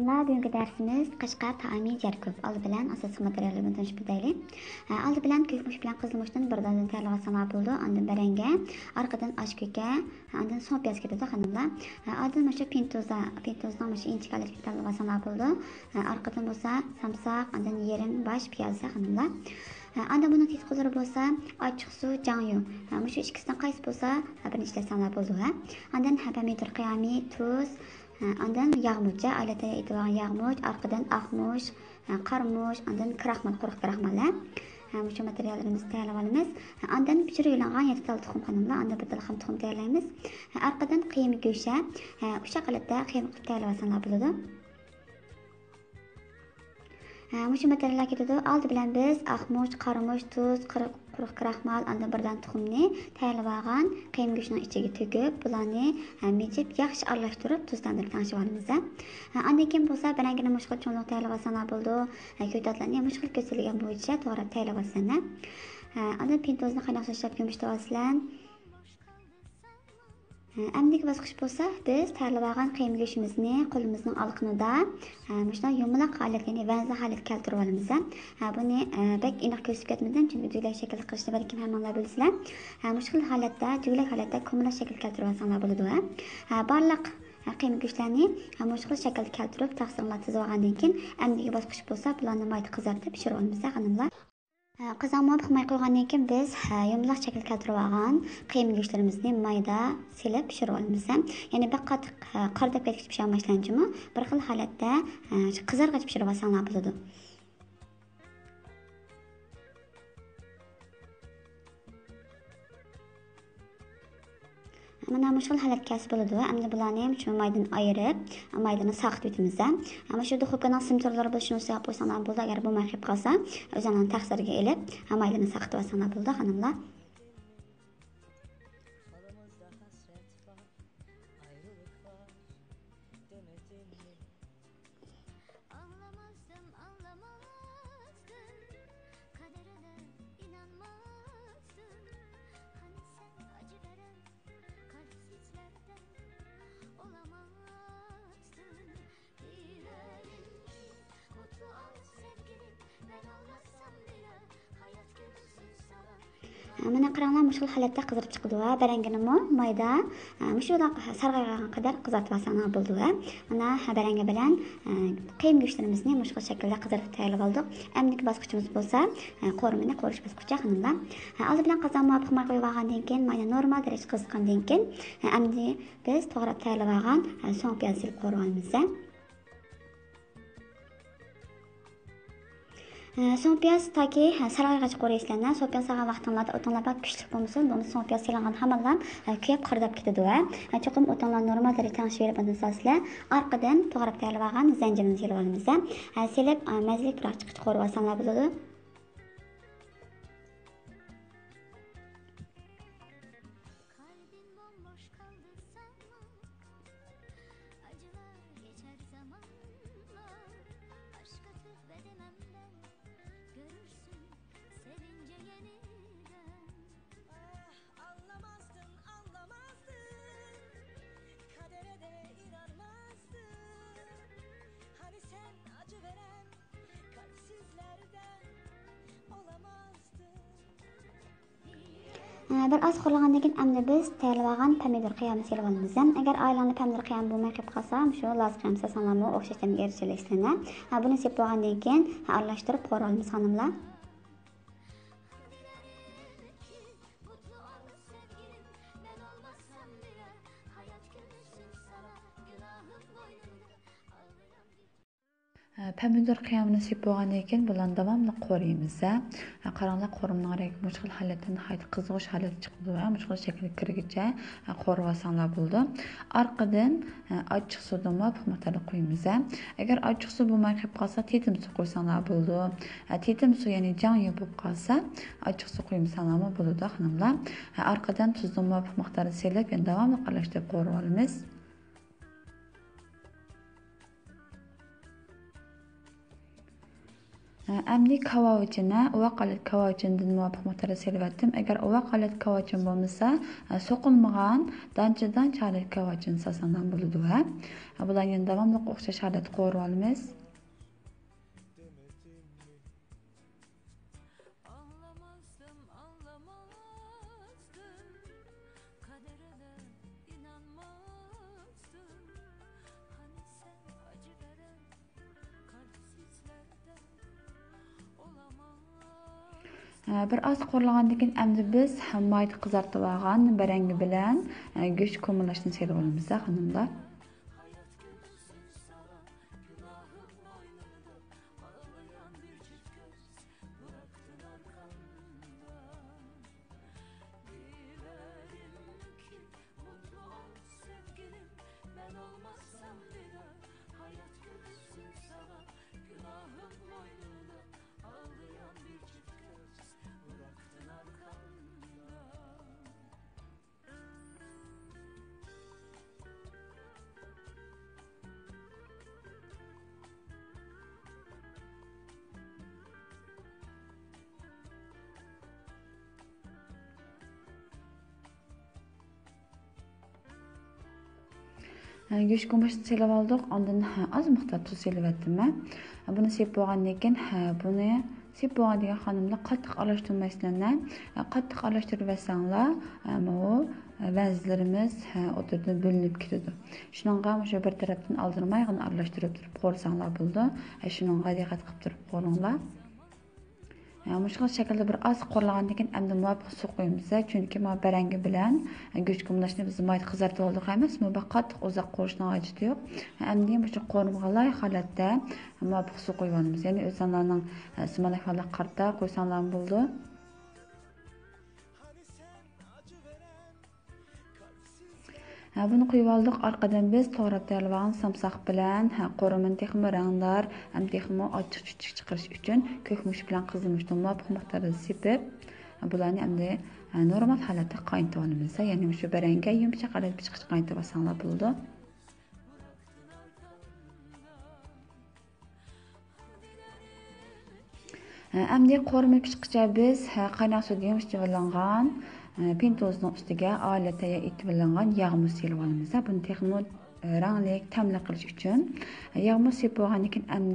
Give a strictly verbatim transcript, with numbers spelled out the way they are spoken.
بۈگۈنكى دەرسىمىز قەشقەر تائامى جەركوب. ئالدى بىلەن ئاساسلىق ماتېرىياللار بىلەن تونۇشىپ ئۆتەيلى. ئە، ئالدى بىلەن كۆك مۇچ بىلەن قىزىل مۇچتىن بىر دانىدىن تەييارلىۋالساڭلار بولىدۇ. ئاندىن بەرەڭگە، ئارقىدىن ئاشكۆكە، ئاندىن سوڭ پىياز كېتىدۇ، خانىملار. ئە، ئاندىن مۇشۇ پىنتۇزا، پىنتۇزنىڭ مۇشۇ ئىنچىكە ھالەتتىكى تەييارلىۋالساڭلار بولىدۇ. ئە، ئارقىدىن بولسا سامساق، ئاندىن يېرىم باش پىيازى، خانىملار. ئە، ئاندىن بۇنىڭ تېتىقلىرى بولسا ئاچچىقسۇ، جاڭيۇ. ئە، مۇشۇ ئىككىسىدىن قايسى بولسا، ئە، بىرنى ئىشلەتسەڭلار بولىدۇ، ھە. ئاندىن، ھە، پەمىدۇر قىيامى، تۇز، ئاندىن ياغمۇچ، ئادەتتە ئېتىلغان ياغمۇچ، ئارقىدىن ئاقمۇچ، قارىمۇچ، ئاندىن كراخمال، قۇرۇق كراخمال، ھە. مۇشۇ ماتېرىياللىرىمىزنى تەييارلىۋالىمىز. ئاندىن پىشۇرۇۋېلىنغان يەتتە تال تۇخۇم، خانىملار، ئاندىن بىر تال خام تۇخۇم تەييارلايمىز. ئارقىدىن قىيما گۆشى، ئۇششاق ھالەتتە قىيما قىلىپ تەييارلىۋالساڭلار بولىدۇ. ھە، مۇشۇ ماتېرىياللار كېتىدۇ. ئالدى بىلەن بىز ئاقمۇچ، قارىمۇچ، تۇز، قۇرۇق، قۇرۇق كراخمال، ئاندىن بىر دانە تۇخۇمنى تەييارلىۋالغان قىيما گۆشىنىڭ ئىچىگە تۆكۈپ، بۇلارنى، ھە، مىجىپ ياخشى ئارىلاشتۇرۇپ، تۇز تەڭدۈرۈپ تەڭشىۋالىمىز، ھە. ھە، ئاندىن كېيىن بولسا بەرەڭگىنى مۇشۇ خىل چوڭلۇقتا تەييارلىۋالساڭلار بولىدۇ. ھە، كۆكتاتلارنى مۇشۇ خىل كۆرسىتىلگەن بويىچە توغراپ تەييارلىۋالىسىلەر، ھە. ھە، ئاندىن پىنتوزنى قايناق سۇ ئىشلەپ يۇمشىتىۋالىسىلەر. ئەمدىكى باسقۇچ بولسا، بىز تەييارلىۋالغان قىيما گۆشىمىزنى قولىمىزنىڭ ئالىقىنىدا، ئە، مۇشۇنداق يۇمىلاق ھالەتكە، يەنى ۋەنزە ھالەتكە كەلتۈرۈۋالىمىز. ئە، بۇنى، ئە، بەك ئېنىق كۆرسىتىپ كەتمىدىم، چۈنكى دۈگىلەك شەكىلدە قىلىشنى بەلكىم ھەممىڭلار بىلىسىلەر. ئە، مۇشۇ خىل ھالەتتە، دۈگىلەك ھالەتتە كومىلاچ شەكىلدە كەلتۈرۈۋالساڭلار بولىدۇ. ئە، بارلىق، ئە، قىيما گۆشلەرنى، ئە، مۇشۇ خىل شەكىلدە كەلتۈرۈپ، تەخسىرىڭلار تىزىۋالغاندىن كېيىن، ئەمدىكى باسقۇچ بولسا، بۇلارنى مايدا قىزارتىپ پىشۇرۇۋالىمىز، خانىملار. قازانغا مۇۋاپىق ماي قۇيغاندىن كېيىن بىز، ھە، يۇمىلاق شەكىلدە كەلتۈرۈۋالغان قىيما گۆشلىرىمىزنى مايدا سېلىپ پىشۇرۇۋالىمىز. يەنى بەك قاتتىق، ھە، قارىداپ كەتكۈچە پىشۇرماي، شۇنىڭ ئۈچۈنمۇ بىر خىل ھالەتتە، ھە، قىزارغىچە پىشۇرۇۋالساڭلار بولىدۇ. مانا مۇشۇ خىل ھالەتكە كەلسە بولىدۇ. ئەمدى بۇلارنى شۇ مايدىن ئايرىپ، مايدىنى ساقىتىۋېتىمىز. ئەمما شۇ دۇخوپكىنىڭ سىم تورلىرى بولسا شۇنى ساقاپ قويساڭلار بولىدۇ. ئەگەر بولماي قېلىپ قالسا، ئۆزۈڭلارنىڭ تەخسىرىگە ئېلىپ، مايدىنى ساقىتىۋالساڭلار بولىدۇ، خانىملار. ئاڭلىماستىن، ئاڭلىماستىن، قەدرىگە ئىنانماستىن، قانى سەن ئاچچىقلىرىم، قارىسىزلاردا ئولىماستىن، دىلىمنى قۇتۇل سەن كېلىپ، مەن ئالماسام بىلە، ھايات كۈلسۇن ساڭا. مانا قاراڭلار، مۇشۇ خىل ھالەتتە قىزىرىپ چىقىدۇ. ۋە بەرەڭگىنىمۇ مايدا، ئە، مۇشۇنداق سارغايغان قەدەر قىزارتىۋالساڭلار بولىدۇ. ۋە مانا بەرەڭگى بىلەن، ئە، قىيما گۆشلىرىمىزنى مۇشۇ خىل شەكىلدە قىزارتىپ تەييارلىۋالدۇق. ئەمدىكى باسقۇچىمىز بولسا، ئە، قورۇمىنى قورۇش باسقۇچى، خانىملار. ئە، ئالدى بىلەن قازانغا مۇۋاپىق ماي قۇيۇۋالغاندىن كېيىن، ماينى نورمال دەرىجىدە قىزىتقاندىن كېيىن، ئە، ئەمدى بىز توغراپ تەييارلىۋالغان، ئە، سوڭ پىياز سېلىپ قورۇۋالىمىز. ئە، سوڭ پىياز تاكى، ئە، سارغايغاچ قورۇيسىلەر. سوڭ پىياز سالغان ۋاقتىڭلاردا ئوتۇڭلار بەك كۈچلۈك بولمىسۇن، بولمىسا سوڭ پىياز سېلىنغان ھامانلا، ئە، كۆيۈپ قارىداپ كېتىدۇ. ئە، چوقۇم ئوتۇڭلارنى نورمال دەرىجىدە تەڭشىۋېلىپ ئاندىن سالىسىلەر. ئارقىدىن توغراپ تەييارلىۋالغان زەنجىۋىلنى سېلىۋالىمىز. ئە، سېلىپ، ئە، مەززىلىك بىر ئاچچىققىچە قورۇۋالساڭلار بولىدۇ. قەلبىم بومبوش قالدى ساڭا، ئاجىلار كېچەر زامانلار، ئاشقا تۈز بەدىنىمدە كۆرۈرسەن سېنىڭچە يېنىدىن. ئاھ، ئاڭلىماستىن، ئاڭلىماستىن، قەدرىگە ئىنانماستىن، قانى سەن ئاچچىقلىرىم، قارىسىزلاردا ئولىماستىن. ئە، بىر ئاز قورۇلغاندىن كېيىن ئەمدى بىز تەييارلىۋالغان پەمىدۇر قىيامىنى سېلىۋالىمىز. ئەگەر ئائىلەڭدە پەمىدۇر قىيامى بولماي قېلىپ قالسا، مۇشۇ لازا قىيامى سالساڭلارمۇ ئوخشاش تەمگە ئېرىشەلەيسىلەر. ئە، بۇنى سېلىپ بولغاندىن كېيىن، ئە، ئارىلاشتۇرۇپ قورۇۋالىمىز، خانىملار. ھە، پەمىدۇر قىيامىنى سېلىپ بولغاندىن كېيىن بۇلارنى داۋاملىق قورۇيمىز. ھە، قاراڭلار، قورۇمىنىڭ رەڭگى مۇشۇ خىل ھالەتتىن ناھايىتى قىزغۇش ھالەتكە چىقىدۇ. ھە، مۇشۇ خىل شەكىلگە كىرگۈچە، ھە، قورۇۋالساڭلار بولىدۇ. ئارقىدىن، ھە، ئاچچىق سۇدىن مۇۋاپىق مىقداردا قۇيىمىز. ھە، ئەگەر ئاچچىق سۇ بولماي قېلىپ قالسا، تېتىم سۇ قۇيساڭلار بولىدۇ. ھە، تېتىم سۇ، يەنى جاڭيۇ بولۇپ قالسا، ئاچچىق سۇ قۇيمىساڭلارمۇ بولىدۇ، خانىملار. ھە، ئارقىدىن تۇزدىن مۇۋاپىق مىقداردا سېلىپ، يەنە داۋاملىق ئارىلاشتۇرۇپ قورۇۋالىمىز. ئەمدى كاۋاۋىچىنى، ئۇۋاق ھالەت كاۋاۋىچىنىدىن مۇۋاپىق مىقداردا سېلىۋەتتىم. ئەگەر ئۇۋاق ھالەت كاۋاۋىچىن بولمىسا، سوقۇلمىغان دانچە دانچە ھالەت كاۋاۋىچىن سالساڭلار بولىدۇ. ۋە بۇلارنى يەنە داۋاملىق ئوخشاش ھالەتتە قورۇۋالىمىز. ئاڭلىماستىم، ئاڭلىماستىم، قەدرىگە ئىنانماستىم. قانى سەن ئاجىلارىم، قايسى سىزلەردە ئولىماستىم. بىر ئاز قورۇلغاندىن كېيىن ئەمدى بىز مايدا قىزارتىۋالغان بەرەڭگە بىلەن گۆش كومىلاشنى سېلىۋالىمىز، خانىملار. گۆش كومىلاشنى سېلىپ ئالدۇق. ئاندىن ئاز مىقدار تۇز سېلىۋەتتىم مەن. بۇنى سېلىپ بولغاندىن كېيىن، بۇنى سېلىپ بولغان دېگەن خانىملار قاتتىق ئارىلاشتۇرمايسىلەر. قاتتىق ئارىلاشتۇرۇۋەتسەڭلار، ئۇ بەزىلىرىمىز ئوتتۇرىدىن بۆلۈنۈپ كېتىدۇ. شۇنىڭغا مۇشۇ بىر تەرەپتىن ئالدىرىمايغىنا ئارىلاشتۇرۇپ تۇرۇپ قورۇساڭلار بولىدۇ. شۇنىڭغا دىققەت قىلىپ تۇرۇپ قورۇڭلار. مۇشۇ خىل شەكىلدە بىر ئاز قورۇلغاندىن كېيىن ئەمدى مۇۋاپىق سۇ قۇيىمىز. چۈنكى مانا بەرەڭگە بىلەن گۆش كومىلاشنى بىز مايدا قىزارتىپ ئالدۇق ئەمەسمۇ، بۇ قاتتىق ئۇزاق قورۇشنىڭ ھاجىتى يوق. ئەمدى مۇشۇ قورۇمىغا لايىق ھالەتتە مۇۋاپىق سۇ قۇيۇۋالىمىز. يەنى ئۆزۈڭلارنىڭ ئىستېمال ئەھۋالىغا قارىتا قۇيساڭلارمۇ بولىدۇ. ھە، بۇنى قۇيۇۋالدۇق. ئارقىدىن بىز توغراپ تەييارلىۋالغان سامساق بىلەن، ھە، قورۇمىنى تېخىمۇ رەڭدار ھەم تېخىمۇ ئاچچىق چۈچۈك چىقىرىش ئۈچۈن كۆك مۇچ بىلەن قىزىل مۇچنى مۇۋاپىق مىقداردا سېپىپ، بۇلارنى ئەمدى، ھە، نورمال ھالەتتە قاينىتىۋالىمىز. يەنى مۇشۇ بەرەڭگە يۇمشاق ھالەتتە پىشقىچە قاينىتىۋالساڭلار بولىدۇ. ئەمدى قورۇما پىشقىچە بىز قايناق سۇدا يۇمشىتىۋېلىنغان پىنتوزنىڭ ئۈستىگە ئالەت تەييار ئېتىۋېلىنغان ياغمۇ سېلىۋالىمىز. بۇنى تېخىمۇ رەڭلىك، تەملىك قىلىش ئۈچۈن ياغمۇ سېپىۋالغاندىن كېيىن ئەمدى